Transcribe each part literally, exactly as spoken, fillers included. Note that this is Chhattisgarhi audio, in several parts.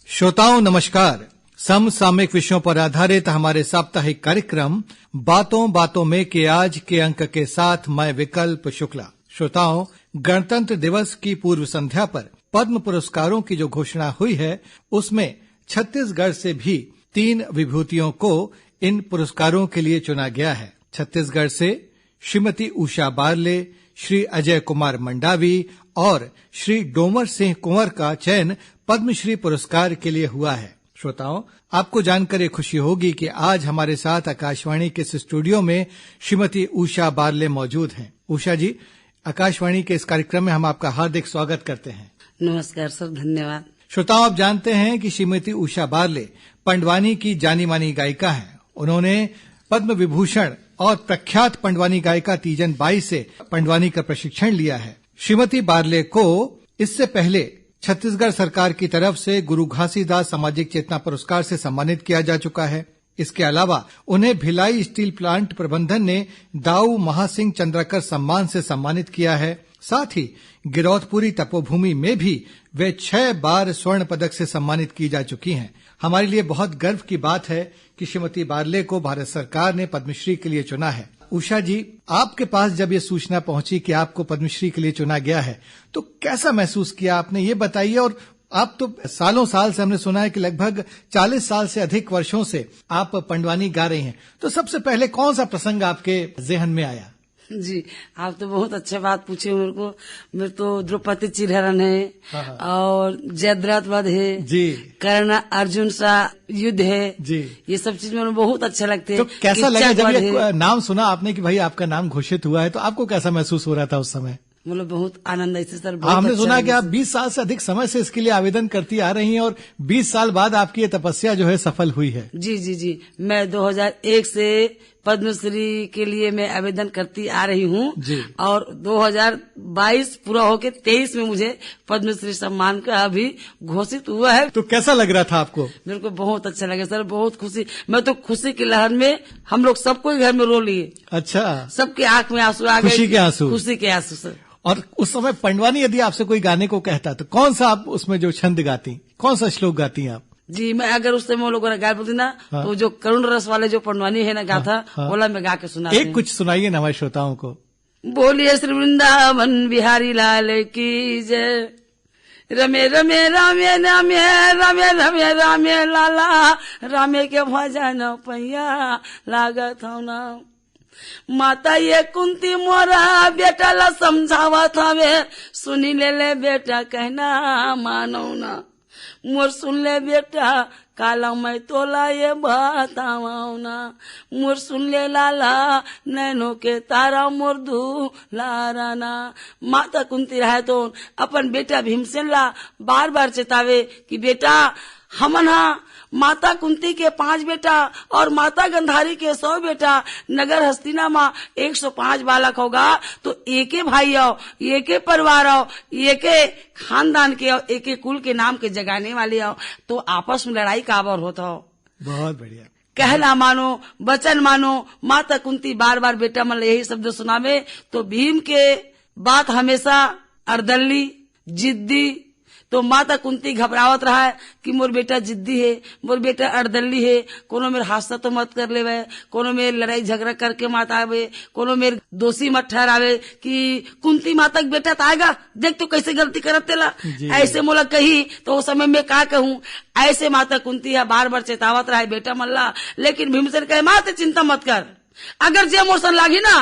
श्रोताओं, नमस्कार। समसामयिक विषयों पर आधारित हमारे साप्ताहिक कार्यक्रम बातों बातों में के आज के अंक के साथ मैं विकल्प शुक्ला। श्रोताओं, गणतंत्र दिवस की पूर्व संध्या पर पद्म पुरस्कारों की जो घोषणा हुई है, उसमें छत्तीसगढ़ से भी तीन विभूतियों को इन पुरस्कारों के लिए चुना गया है। छत्तीसगढ़ से श्रीमती उषा बारले, श्री अजय कुमार मंडावी और श्री डोमर सिंह कुंवर का चयन पद्मश्री पुरस्कार के लिए हुआ है। श्रोताओं, आपको जानकर ये खुशी होगी कि आज हमारे साथ आकाशवाणी के इस स्टूडियो में श्रीमती उषा बारले मौजूद हैं। उषा जी, आकाशवाणी के इस कार्यक्रम में हम आपका हार्दिक स्वागत करते हैं। नमस्कार सर, धन्यवाद। श्रोताओं, आप जानते हैं कि श्रीमती उषा बारले पंडवानी की जानी मानी गायिका हैं। उन्होंने पद्म विभूषण और प्रख्यात पंडवानी गायिका तीजन बाई से पंडवानी का प्रशिक्षण लिया है। श्रीमती बारले को इससे पहले छत्तीसगढ़ सरकार की तरफ से गुरु घासीदास सामाजिक चेतना पुरस्कार से सम्मानित किया जा चुका है। इसके अलावा उन्हें भिलाई स्टील प्लांट प्रबंधन ने दाऊ महासिंह चंद्राकर सम्मान से सम्मानित किया है। साथ ही गिरौदपुरी तपोभूमि में भी वे छह बार स्वर्ण पदक से सम्मानित की जा चुकी हैं। हमारे लिए बहुत गर्व की बात है कि श्रीमती बारले को भारत सरकार ने पद्मश्री के लिए चुना है। उषा जी, आपके पास जब ये सूचना पहुंची कि आपको पद्मश्री के लिए चुना गया है, तो कैसा महसूस किया आपने, ये बताइए। और आप तो सालों साल से, हमने सुना है कि लगभग चालीस साल से अधिक वर्षों से आप पंडवानी गा रही हैं, तो सबसे पहले कौन सा प्रसंग आपके जहन में आया? जी, आप तो बहुत अच्छा बात पूछे मेरे को। मेरे तो द्रौपदी चीरहरण है हाँ, हाँ। और जयद्रथ वध है, जी। कर्ण अर्जुन सा युद्ध है, जी। ये सब चीज मेरे को बहुत अच्छा लगते तो हैं। कैसा लगा किच्चक जब वध ये है। नाम सुना आपने कि भाई आपका नाम घोषित हुआ है, तो आपको कैसा महसूस हो रहा था उस समय? मतलब बहुत आनंद, ऐसे सर, बहुत हमने अच्छा सुना है कि आप मुझे। बीस साल से अधिक समय से इसके लिए आवेदन करती आ रही हैं और बीस साल बाद आपकी ये तपस्या जो है सफल हुई है। जी, जी, जी। मैं दो हज़ार एक से पद्मश्री के लिए मैं आवेदन करती आ रही हूँ जी। और दो हज़ार बाईस पूरा होके तेईस में मुझे पद्मश्री सम्मान का अभी घोषित हुआ है। तो कैसा लग रहा था आपको? मेरे को बहुत अच्छा लगा सर, बहुत खुशी। मैं तो खुशी की लहर में, हम लोग सबको घर में रो लिए। अच्छा। सबके आंख में आंसू आ गए। खुशी के आंसू। खुशी के आंसू सर। और उस समय पंडवानी यदि आपसे कोई गाने को कहता, तो कौन सा आप उसमें जो छंद गाती, कौन सा श्लोक गाती आप? जी, मैं अगर उस समय वो लोगों ने गाय बोलती ना, हाँ। तो जो करुण रस वाले जो पंडवानी है ना गाथा, हाँ, हाँ। बोला मैं गा के सुनाती एक हूँ। कुछ सुनाइए ना हमारे श्रोताओं को। बोलिए श्री वृंदावन बिहारी लाल की जय। रमे रमे रामे रामे, रमे रमे रामे लाला, रामे के भजन पैया लागत हौ ना। माता ये कुंती मोरा बेटा ला समझावत हवे, सुनी ले ले बेटा कहना मानो ना। मोर सुन ले बेटा, काला मैं तोला ये बतावना। मोर सुन ले लाला, नैनो के तारा मोर दुलारा ना। माता कुंती रहे तो अपन बेटा भीमसेन ला बार बार चेतावे कि बेटा, हमन हा माता कुंती के पांच बेटा और माता गंधारी के सौ बेटा, नगर हस्तिना मा एक सौ पांच बालक होगा, तो एके भाई आओ, एके परिवार आओ, एके खानदान के आओ, एके कुल के नाम के जगाने वाले आओ, तो आपस में लड़ाई काबर होत हो? बहुत बढ़िया। कहना मानो, वचन मानो। माता कुंती बार बार बेटा मन ला यही शब्द सुनावे, तो भीम के बात हमेशा अड़दल्ली, जिद्दी। तो माता कुंती घबरावत रहा है कि मोर बेटा जिद्दी है, मोर बेटा अड़दल्ली है, कोनो मेर हादसा तो मत कर लेवे, कोनो मेर लड़ाई झगड़ा करके मत आवे, कोनो मेर दोषी मत ठहरावे कि कुंती माता के बेटा तो आएगा, देख तो कैसे गलती करत तेला। जी। ऐसे मोला कही तो उस समय मैं का कहूँ? ऐसे माता कुंती है बार बार चेतावत रहा है बेटा मन ला, लेकिन भीमसेन कहे, माँ ते चिंता मत कर, अगर जे मोर सन लागी ना,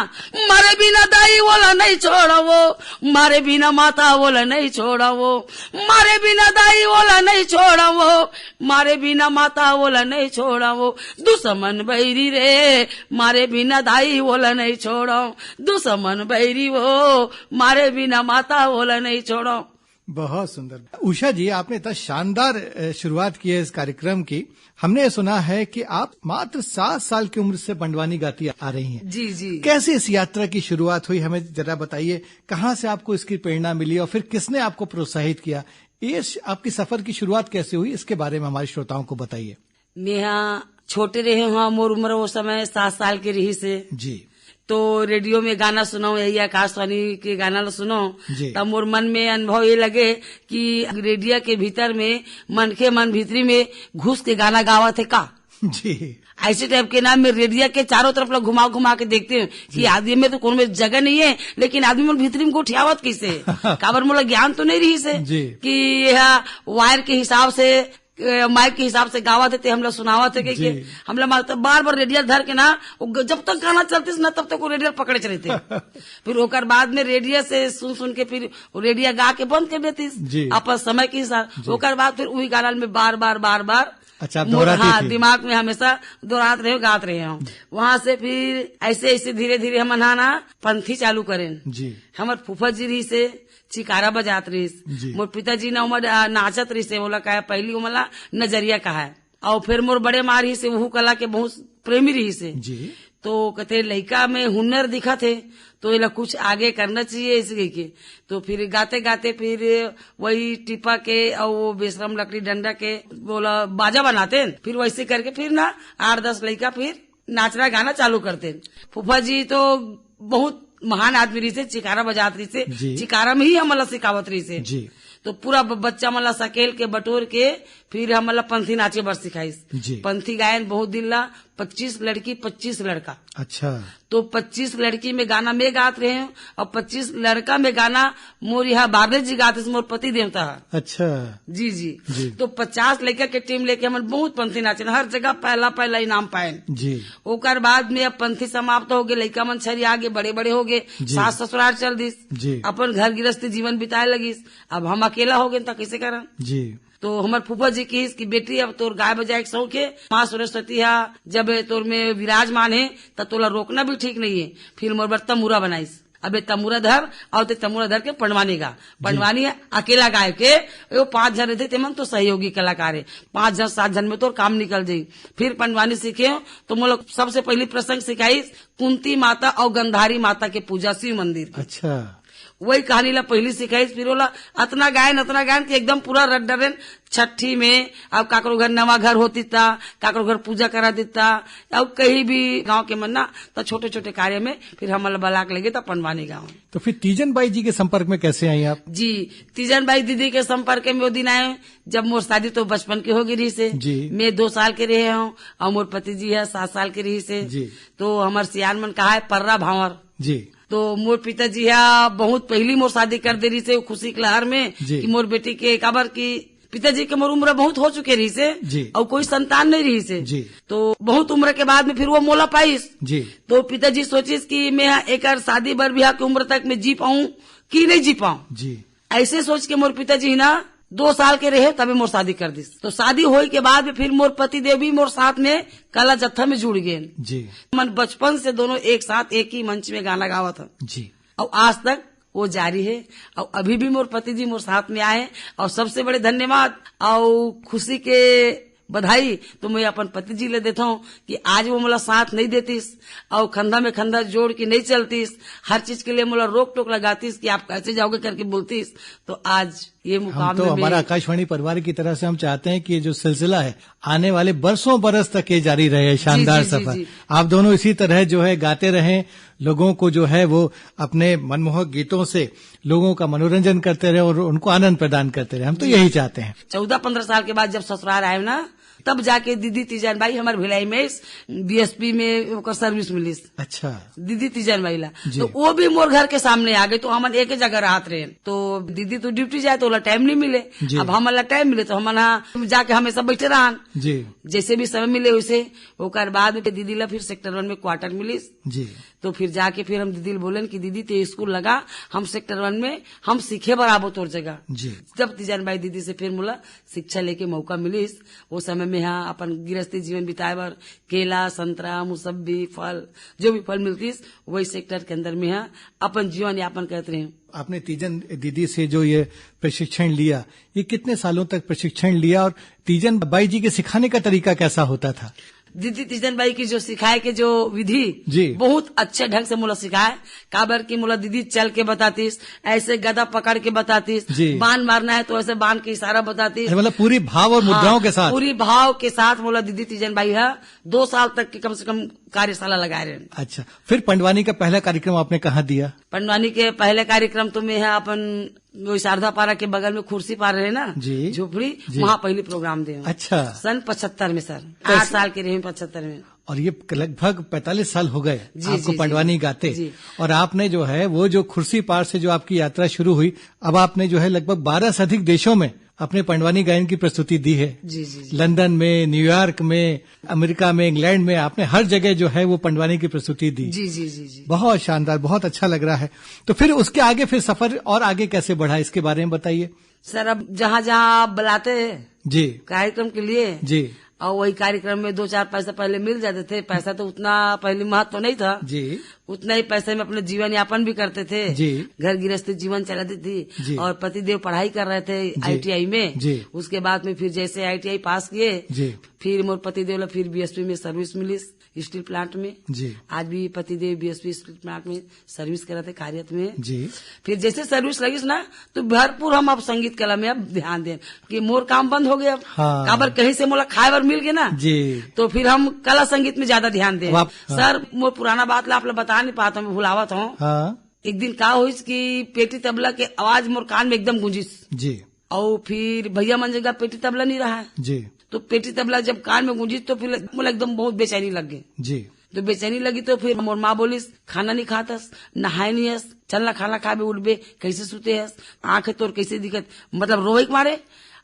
मारे बिना दाई ओला नहीं छोड़ावो, मारे बिना माता ओला नहीं छोड़ावो, मारे बिना दाई ओला नहीं छोड़ावो, मारे बिना माता ओला नहीं छोड़ावो, दुश्मन बैरी रे, मारे बिना दाई ओला नहीं छोड़ाओ, दुश्मन बैरी वो, मारे बिना माता ओला नहीं छोड़ाओ। बहुत सुंदर। उषा जी, आपने इतना शानदार, अ, शुरुआत की है इस कार्यक्रम की। हमने ये सुना है कि आप मात्र सात साल की उम्र से पंडवानी गाती आ रही हैं। जी, जी। कैसे इस यात्रा की शुरुआत हुई, हमें जरा बताइए। कहाँ से आपको इसकी प्रेरणा मिली और फिर किसने आपको प्रोत्साहित किया? ये श-, आपकी सफर की शुरुआत कैसे हुई, इसके बारे में हमारे श्रोताओं को बताइए। मेहा छोटे रहे हुआ, मोर उम्र वो समय सात साल के रही से। जी। तो रेडियो में गाना सुनव, यही आकाशवाणी के गाना ल सुनव, जी। तब मोर मन में अनुभव ये लगे कि रेडियो के भीतर में मनखे मन भीतरी में घुस के गाना गावत हे का। जी। ऐसे टाइप के ना, मैं रेडियो के चारों तरफ ला घुमा घुमा के देखते हूँ कि जी। आदमी में तो कोनो में जगह नहीं है, लेकिन आदमी मन भीतरी में गोठियावत कैसे? काबर मोला ज्ञान तो नहीं रही से जी। कि यह वायर के हिसाब से, अ, माइक के हिसाब से गावत हे, ते हमला सुनावत हे के, जी। के हमला मालूम, तो बार बार रेडियो धर के ना, वो ग-, जब तक गाना चलतीस ना, तब तक वो रेडियो पकड़े रहते। फिर ओकर बाद में रेडियो से सुन सुन के फिर वो रेडियो गा के बंद कर देतीस जी। अपन समय के हिसाब। जी। ओकर बाद फिर वही गाना में बार बार बार बार अच्छा, आप मोर, दोहराती हाँ, थी। दिमाग में हमेशा दोहरात रहे, गात रहे हूँ। वहां से फिर ऐसे ऐसे धीरे धीरे हमन हा ना पंथी चालू करेन। जी। हमर फूफा जी रही से चिकारा बजात रहिस। जी। मोर पिताजी ना ओमन, आ, नाचत रहिस हे, ओला कहा पहली ओमन ला नजरिया कहा है। और फिर मोर बड़े माँ रहिस हे, वहू कला के बहुत प्रेमी रहिस हे। जी। तो कहते लइका में हुनर दिखत हे, तो एला कुछ आगे करना चाहिए, ऐसे कह के। तो फिर गाते गाते फिर वही टिपा के और वो बेशरम लकड़ी डंडा के बोला बाजा बनाते हैं। फिर वैसे करके फिर ना आठ दस लइका फिर नाचना गाना चालू करते हैं। फूफा जी तो बहुत महान आदमी रहिस हे, चिकारा बजात रहिस हे, जी। चिकारा में ही हमन ला सिखावत रहिस हे। जी। तो पूरा ब-, बच्चा मन ला सकेल के बटोर के फिर हमन ला पंथी नाचे बर सिखाइस। जी। पंथी गायन बहुत दिन ला, पच्चीस लड़की, पच्चीस लड़का। अच्छा। तो पच्चीस लड़की में गाना मैं गात रहे हूँ और पच्चीस लड़का में गाना मोर यहाँ बाबे जी गातिस, मोर पति देवता ह। अच्छा। जी, जी। जी। तो पचास लइका के टीम लेके हमन बहुत पंथी नाचेन, हर जगह पहला, पहला इनाम पाएन। जी। ओकर बाद में अब पंथी समाप्त हो गए, लइका मन छरिया गे, बड़े, बड़े हो गए, जी। सास ससुराल चल दिस, जी। अपन घर गृहस्थी जीवन बिताए लगिस। अब हम अकेला हो गए, त कैसे करन? जी। तो हमर फूफा जी कहिस कि बेटी, अब तोर गाय बजाए के शौक हे, माँ सरस्वती हा जब तोर में विराजमान हे, त तोला रोकना भी ठीक नहीं है। फिर मोर बर तमूरा बनाइस। अबे तमूरा धर, अउ ते तमूरा धर के पंडवानी गा। जी। पंडवानी अकेला गाय के, वो पांच झन रहिथे, तेमन तो सहयोगी कलाकार हे। पांच झन, सात झन में तोर काम निकल जाई। फिर पंडवानी सीखे, तो मोला सबसे पहली प्रसंग सिखाइस कुंती माता अउ गंधारी माता के पूजा शिव मंदिर के। अच्छा। वही कहानी ला पहली सिखाइस, फिर ओला अतना गायन, अतना गायन कि एकदम पूरा रट डरेन। छठी में अब काकरो घर नवा घर होतिस ता, काकरो घर पूजा करा देतिस ता, अब कहीं भी गांव के मन ना, तो छोटे-छोटे कार्य में फिर हमन ला बला के लेगे त पंडवानी गांव। तो फिर तीजन बाई जी के संपर्क में कैसे आई आप? जी, तीजन बाई दीदी के संपर्क में वो दिन आए, जब मोर शादी तो बचपन के हो गई रहिस हे। जी। मैं दो साल के रहे हूँ और मोर पति जी है सात साल के रहिस हे। जी। तो हमर सियान मन कहा है पर्रा भांवर। जी। तो मोर पिताजी हा बहुत पहली मोर शादी कर दे रहिस हे, वो खुशी के लहर में जी। कि मोर बेटी के, काबर कि पिताजी के मोर उम्र बहुत हो चुके रहिस हे जी। और कोई संतान नहीं रहिस हे। जी। तो बहुत उम्र के बाद में फिर वो मोला पाइस। जी। तो पिताजी सोचिस कि मैं एकर शादी बर बिहाव के उम्र तक मैं जी पाऊं कि नहीं जी पाऊं। जी। ऐसे सोच के मोर पिताजी ना दो साल के रहे तबे मोर शादी कर दिस। तो शादी होए के बाद में फिर मोर पति देव भी मोर साथ में कला जत्था में जुड़ गए। जी। मन बचपन से दोनों एक साथ एक ही मंच में गाना गावत हन। जी। और आज तक वो जारी है। और अभी भी मोर पति जी मोर साथ में आए और सबसे बड़े धन्यवाद और खुशी के बधाई तो मैं अपन पति जी ले देता हूँ कि आज वो मोला साथ नहीं देतिस और खंधा में खंधा जोड़ के नहीं चलतिस, हर चीज के लिए मोला रोक टोक लगातिस कि आप कैसे जाओगे करके बोलतिस। तो आज ये हम मुकाम तो में हमारा मैं आकाशवाणी परिवार की तरफ से हम चाहते हैं कि ये जो सिलसिला है आने वाले बरसों बरस तक ये जारी रहे, जी, शानदार जी, जी, सफर। जी। आप दोनों इसी तरह जो है गाते रहें, लोगों को जो है वो अपने मनमोहक गीतों से लोगों का मनोरंजन करते रहे और उनको आनंद प्रदान करते रहे। हम तो जी। यही चाहते हैं। चौदह पन्द्रह साल के बाद जब ससुराल आए ना, तब जाके दीदी तीजन बाई हमर भिलाई में बीएसपी में ओकर सर्विस मिलिस। अच्छा। दीदी तीजन बाई ला। जी। तो वो भी मोर घर के सामने आ गए, तो हमन एक ही जगह रहत रहे। तो दीदी तो ड्यूटी जाए तो ओला टाइम नहीं मिले। जी। अब हमन ला टाइम मिले तो हमन हा जाके हमेशा बैठे रहन। जी। जैसे भी समय मिले वैसे। ओकर बाद में दीदी ला फिर सेक्टर वन में क्वार्टर मिलिस। जी। तो फिर जाके फिर हम दीदी ला बोलन कि दीदी ते स्कूल लगा, हम सेक्टर वन में हम सीखे बर आबो तोर जगह। जी। जब तीजन बाई दीदी से फिर मोला शिक्षा लेके मौका मिलिस, वो समय में हा अपन गृहस्थी जीवन बिताए बर केला, संतरा, मुसब्बी, फल, जो भी फल मिलतिस, वही सेक्टर के अंदर में हा अपन जीवन यापन करत रहे। आपने तीजन दीदी से जो ये प्रशिक्षण लिया, ये कितने सालों तक प्रशिक्षण लिया और तीजन बाई जी के सिखाने का तरीका कैसा होता था? दीदी तीजन बाई की जो सिखाए के जो विधि, जी। बहुत अच्छे ढंग से मोला सिखाए। काबर की मोला दीदी चल के बतातिस, ऐसे गदा पकड़ के बतातिस, जी। बाण मारना है तो ऐसे बाण के इशारा बतातिस। अच्छा, मतलब पूरी भाव और हाँ, मुद्राओं के साथ। पूरी भाव के साथ मोला दीदी तीजन बाई हा दो साल तक के कम से कम कार्यशाला लगाए रहे। अच्छा, फिर पंडवानी का पहला कार्यक्रम आपने कहाँ दिया? पंडवानी के पहले कार्यक्रम तो मैं यहाँ अपन वही शारदा पारा के बगल में खुर्सी पार रहे ना, जी। झोपड़ी, जी। वहाँ पहली प्रोग्राम दे हूँ। अच्छा। सन पचहत्तर में सर, कैसे? आठ साल के रहे हूँ पचहत्तर में। और ये लगभग पैंतालीस साल हो गए जी, आपको जी, जी। पंडवानी गाते। जी। और आपने जो है वो जो खुर्सी पार से जो आपकी यात्रा शुरू हुई, अब आपने जो है लगभग बारह से अधिक देशों में अपने पंडवानी गायन की प्रस्तुति दी है। जी, जी, जी। लंदन में, न्यूयॉर्क में, अमेरिका में, इंग्लैंड में, आपने हर जगह जो है वो पंडवानी की प्रस्तुति दी। जी, जी, जी, जी। बहुत शानदार, बहुत अच्छा लग रहा है। तो फिर उसके आगे फिर सफर और आगे कैसे बढ़ा, इसके बारे में बताइए। सर, अब जहाँ जहाँ आप बुलाते हैं जी। कार्यक्रम के लिए, जी। और वही कार्यक्रम में दो चार पैसे पहले मिल जाते थे। पैसा तो उतना पहले महत्व तो नहीं था। जी। उतना ही पैसे में अपना जीवन यापन भी करते थे। जी। घर गृहस्थी जीवन चलाती थी। जी। और पतिदेव पढ़ाई कर रहे थे जी। आईटीआई में। जी। उसके बाद में फिर जैसे आईटीआई पास किए, जी। फिर मोर पतिदेव ला फिर बीएसपी में सर्विस मिलिस, स्टील प्लांट में। जी। आज भी पतिदेव बीएसपी स्टील प्लांट में सर्विस करत हे, कार्यरत में। जी। फिर जैसे सर्विस लगिस ना, तो भरपूर हम अब संगीत कला में अब ध्यान देन कि मोर काम बंद हो गया अब। हाँ। काबर कहीं से मोला खाए बर मिल गए ना। जी। तो फिर हम कला संगीत में ज्यादा ध्यान देन। अब आप, हाँ। सर, मोर पुराना बात ला आप ला बता नहीं पाता हूँ, मैं भुलावत हूँ। हाँ। एक दिन का होइस कि पेटी तबला के आवाज मोर कान में एकदम गूंजिस। जी। और फिर भैया मन जगह पेटी तबला नहीं रहा है। जी। तो पेटी तबला जब कान में गूंजिस तो फिर मोला एकदम बहुत बेचैनी लग गई। जी। तो बेचैनी लगी तो फिर मोर माँ बोलिस, "खाना नहीं खातस, नहाए नहीं हस, चल ना खाना खाबे, उठबे, कैसे सुते हस, आँख है तोर कैसे दिखत, मतलब रोवे के मारे,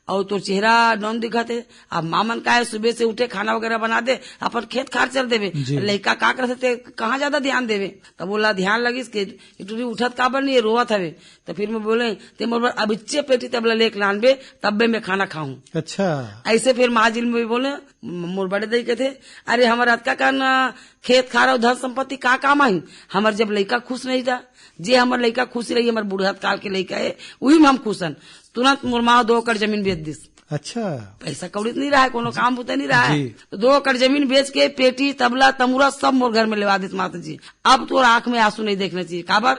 और तोर चेहरा डाउन दिखत है।" अब माँ मन का है, सुबह से उठे, खाना वगैरह बना दे, अपन खेत खार चल देवे, जी। लइका का करत हे, ते कहाँ ज्यादा ध्यान देवे। तब बोला, ध्यान लगिस के, "ये टूरी उठत काबर नहीं है, रोवत हवे।" तो फिर मैं बोले, "ते मोर बर अबिच्चे पेटी तबला लेके लानबे, तब्बे मैं खाना खाऊं।" अच्छा। ऐसे फिर माँ जी में बोले, मोर बड़े दाई कहते, "अरे, हमर अतका कन खेत खार और धन संपत्ति का काम आही? हमर जब लइका खुश नहीं था, जे हमर लइका खुश रही, हमर बुढ़त काल के लइका है, वही में हम खुश हन।" तुरंत मोर माँ दो एकड़ जमीन बेच दिस। अच्छा। पैसा कौड़ी तो नहीं रहा है, कोनो काम बुता नहीं रहा है। जी। तो दो एकड़ जमीन बेच के पेटी, तबला, तमूरा सब मोर घर में लेवा दिस माता जी। अब तोर आंख में आंसू नहीं देखना चाहिए। काबर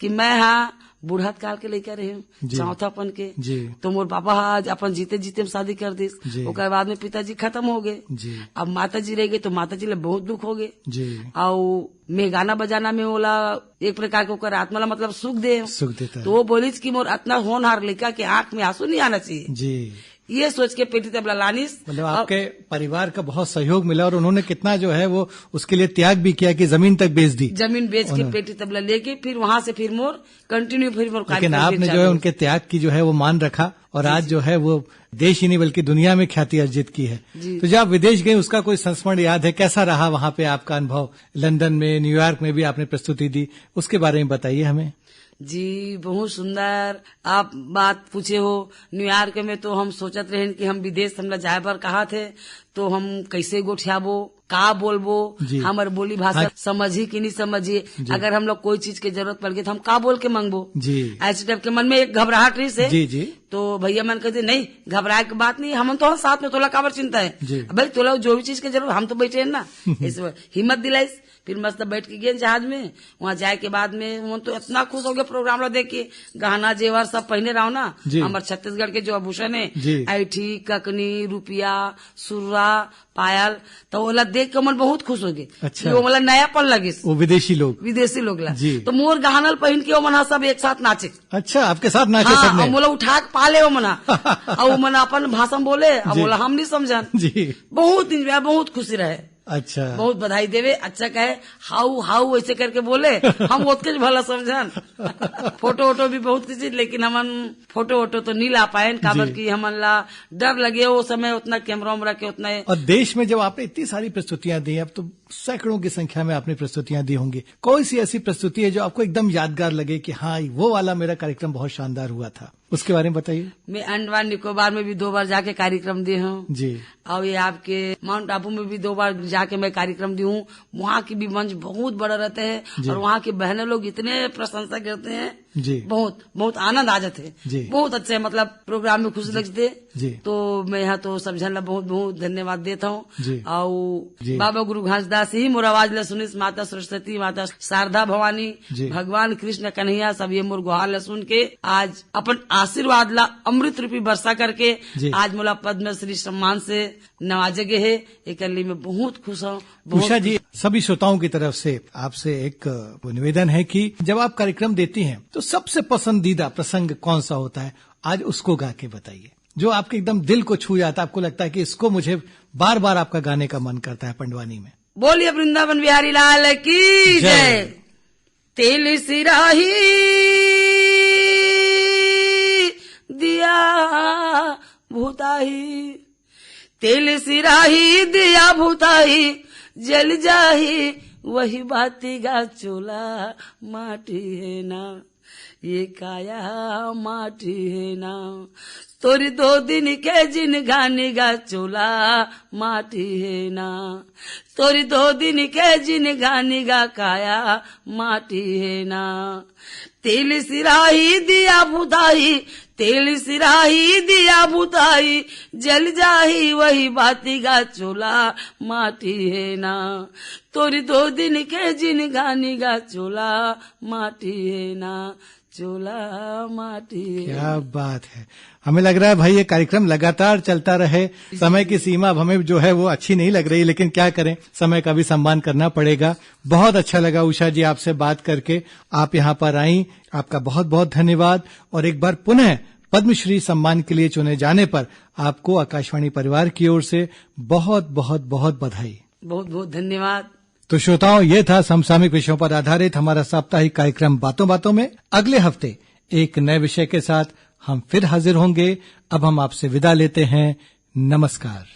कि मैं हाँ बुढ़त काल के लइका रहे हूँ, जी। चौथापन के। जी। तो मोर पापा हा आज अपन जीते जीते में शादी कर दिस। जी। ओकर बाद में पिताजी खत्म हो गए। जी। अब माता जी रह गए तो माता जी ले बहुत दुख हो गए। जी। और मैं गाना बजाना में ओला एक प्रकार के ओकर आत्मा ला मतलब सुख दे। सुख देता है। तो वो बोलिस कि मोर अतना होनहार लइका के आंख में आंसू नहीं आना चाहिए। जी। ये सोच के पेटी तबला लानिस। मतलब और आपके परिवार का बहुत सहयोग मिला और उन्होंने कितना जो है वो उसके लिए त्याग भी किया कि जमीन तक बेच दी। जमीन बेच के उन्होंने। पेटी तबला लेके फिर वहां से फिर मोर कंटिन्यू फिर मोर लेकिन कार्यक्रम आपने फिर जो है चालू। उनके त्याग की जो है वो मान रखा और जी, आज जी। जो है वो देश ही नहीं बल्कि दुनिया में ख्याति अर्जित की है। जी। तो जब आप विदेश गए उसका कोई संस्मरण याद है, कैसा रहा वहां पे आपका अनुभव? लंदन में, न्यूयॉर्क में भी आपने प्रस्तुति दी, उसके बारे में बताइए हमें। जी, बहुत सुंदर आप बात पूछे हो। न्यूयॉर्क में तो हम सोचत रहेन कि हम विदेश हमला जाए बर कहा थे, तो हम कैसे गोठियाबो, का बोलबो, जी। हमर बोली भाषा हाँ। समझी कि नहीं समझी, जी। अगर हम लोग कोई चीज के जरूरत पड़ गई तो हम का बोल के मांगबो। जी। ऐसे टाइप के मन में एक घबराहट रही से। जी, जी। तो भैया मन कहते, "नहीं, घबराए के बात नहीं, हम तो हम साथ में, तोला काबर चिंता है?" जी। भाई, तोला जो भी चीज के जरूरत, हम तो बैठे हैं ना। इस बार हिम्मत दिलाइस, फिर मस्त बैठ के गए जहाज में। वहाँ जाए के बाद में वो तो इतना खुश हो गए प्रोग्राम ला देख के, गहना जेवर सब पहने रहो ना, जी। हमारे छत्तीसगढ़ के जो आभूषण है, जी। ऐठी, ककनी, रुपया, सुर्रा, पायल, तो ओला देख के मन बहुत खुश हो गए। अच्छा। कि वो मतलब नयापन लगिस। वो विदेशी लोग। विदेशी लोग ला। जी। तो मोर गहना ल पहन के वो मन सब एक साथ नाचे। अच्छा, आपके साथ नाचे हाँ, सबने? अब मोला उठा के पाले वो मना। अब वो मना अपन भाषा में बोले, अब जी। बोला हम नहीं समझन। जी। बहुत एंजॉय, बहुत खुशी रहे। अच्छा। बहुत बधाई देवे, अच्छा कहे, "हाउ, हाउ" ऐसे करके बोले, हम ओतके भला समझन। फोटो वोटो भी बहुत खींची, लेकिन हमन फोटो वोटो तो नहीं ला पाएन, काबर जी। कि हमन ला डर लगे, वो समय उतना कैमरा उमरा के उतना है। और देश में जब आपने इतनी सारी प्रस्तुतियां दी, अब तो सैकड़ों की संख्या में आपने प्रस्तुतियां दी होंगी, कौन सी ऐसी प्रस्तुति है जो आपको एकदम यादगार लगे कि हाँ, वो वाला मेरा कार्यक्रम बहुत शानदार हुआ था, उसके बारे में बताइए। मैं अंडमान निकोबार में भी दो बार जाके कार्यक्रम दी हूँ। जी। और ये आपके माउंट आबू में भी दो बार जाके मैं कार्यक्रम दी हूँ। वहाँ की भी मंच बहुत बड़ा रहता है जी। और वहाँ की बहनें लोग इतने प्रशंसा करते हैं। जी। बहुत, बहुत आनंद आ जाथे। जी। बहुत अच्छे, मतलब, प्रोग्राम में खुश लगथे। जी। तो मैं यहाँ तो सब झन ला बहुत, बहुत धन्यवाद देत हूँ। जी। अउ जी। बाबा गुरु घासदास ही मोर आवाज ला सुनिस, माता सरस्वती, माता शारदा भवानी, जी। भगवान कृष्ण कन्हैया, सब ये मोर गुहार ला सुन के आज अपन आशीर्वाद ला अमृत रूपी वर्षा करके जी। आज मोला पद्मश्री सम्मान से नवाजे गए हे। एकर लिए मैं बहुत खुश हूँ, बहुत उषा जी, खुश। सभी श्रोताओं की तरफ से आपसे एक, अ, निवेदन है कि जब आप कार्यक्रम देती हैं, तो सबसे पसंदीदा प्रसंग कौन सा होता है? आज उसको गा के बताइए, जो आपके एकदम दिल को छू जाता है, आपको लगता है कि इसको मुझे बार-बार आपका गाने का मन करता है पंडवानी में। बोलिए वृंदावन बिहारी लाल की जय। जय। तेल सिराही दिया भूताही, तेल सिराही दिया भूताही, जल जाही वही बाती गा चोला माटी है ना, ये काया माटी है ना। तोरी दो दिन के जिनगानी गा चोला माटी है ना, तोरी दो दिन के जिनगानी गा काया माटी है ना। तेल सिराही दिया भूताही, तेल सिराही दिया भूताही, जल जाही वही बाती गा चोला माटी है ना। तोरी दो दिन के जिनगानी गा चोला माटी है ना, चोला माटी है। क्या बात है। हमें लग रहा है भाई, ये कार्यक्रम लगातार चलता रहे। समय की सीमा अब हमें जो है वो अच्छी नहीं लग रही, लेकिन क्या करें, समय का भी सम्मान करना पड़ेगा। बहुत अच्छा लगा उषा जी आपसे बात करके, आप यहाँ पर आईं, आपका बहुत बहुत धन्यवाद। और एक बार पुनः पद्मश्री सम्मान के लिए चुने जाने पर आपको आकाशवाणी परिवार की ओर से बहुत बहुत बहुत बधाई। बहुत बहुत धन्यवाद। तो श्रोताओं, ये था समसामयिक विषयों पर आधारित हमारा साप्ताहिक कार्यक्रम बातों बातों में। अगले हफ्ते एक नए विषय के साथ हम फिर हाजिर होंगे। अब हम आपसे विदा लेते हैं। नमस्कार।